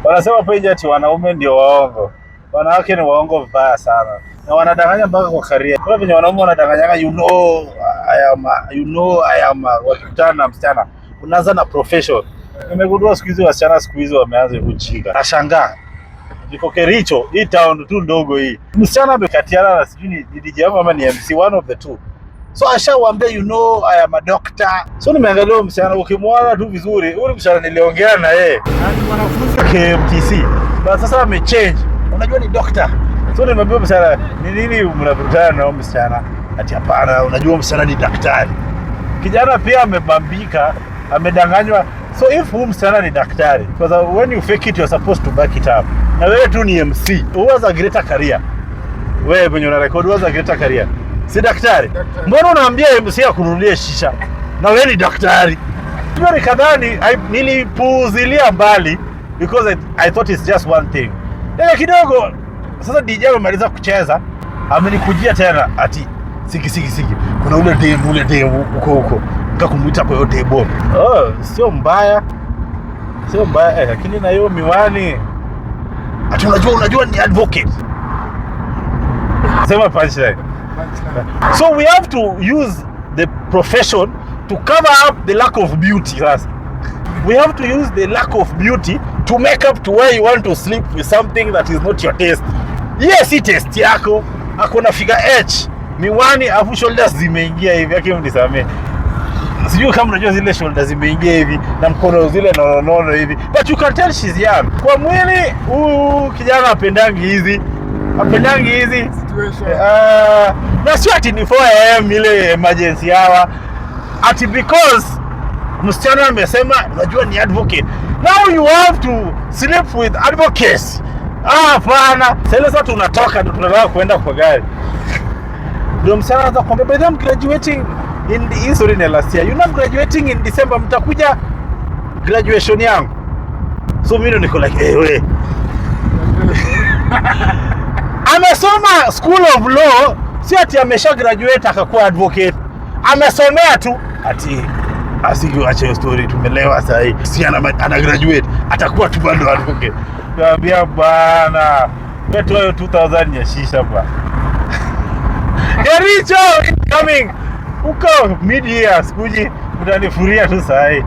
Wanasema hapo nje ati wanaume ndio waongo, wanawake ni waongo vibaya sana, na wanadanganya mpaka kwa career. Kuna venye wanaume wanadanganyanga, you know I am a, you know I am a, wakikutana na msichana unaanza na profession. Nimegundua siku hizi wasichana siku hizi wameanza kujinga. Nashangaa niko Kericho, hii town tu ndogo hii, msichana amekatiana na sijui ni DJ yangu ama ni MC, one of the two. So ashawambia, you know I am a doctor. So nimeangalia huyo msichana, ukimwona tu vizuri, huyu msichana niliongea na yeye Na ni mwanafunzi. KMTC. But sasa amechange. Unajua ni doctor. So nimeambia msichana, ni nini mnavutana na huyo msichana? Ati hapana, unajua msichana ni daktari. Kijana pia amebambika, amedanganywa. So if huyu msichana ni daktari, because when you fake it you're supposed to back it up. Na wewe tu ni MC. Who has a greater career? Wewe mwenye una record, who has a greater career? Si daktari? Daktari. Mbona unaambia MC akununulie shisha? Na wewe ni daktari. Hiyo nikadhani nilipuuzilia mbali because I thought it's just one thing. Dakika kidogo sasa DJ amemaliza kucheza, amenikujia tena ati siki siki siki, kuna ule demu huko huko, nikakumuita kwa hiyo table. Oh, sio mbaya, sio mbaya lakini na hiyo miwani ati unajua ni advocate. Sema punchline. Punchline. So we have to use the profession to cover up the lack of beauty. Sasa we have to use the lack of beauty to make up to where you want to sleep with something that is not your taste. Yes, si taste yako. Akona figure H, miwani afu shoulders zimeingia hivi, lakini mnisamee. Sijui kama unajua zile shoulders zimeingia hivi na mkono zile nono nono hivi, but you can tell she's young. Kwa mwili huyu kijana apendangi hizi, apendangi hizi. Situation. Na sio ati ni 4 a.m. ile emergency hour, ati because msichana amesema unajua ni advocate, now you have to sleep with advocates. Ah, hapana. Sasa tunatoka ndo tunataka kuenda kwa gari, ndio msichana anaanza kuambia, by the way, I'm graduating in the, sorry, ni last year, you know I'm graduating in December, mtakuja graduation yangu? So mimi ndo niko like, eh, we amesoma school of law, si ati amesha graduate akakuwa advocate, amesomea tu. Ati asiki, acha hiyo story, tumelewa saa hii, si ana graduate atakuwa tu bado advocate. Naambia bwana, wewe toa hiyo 2000 ya shisha bwana. Kericho coming huko mid year, sikuji mtanifuria tu saa hii.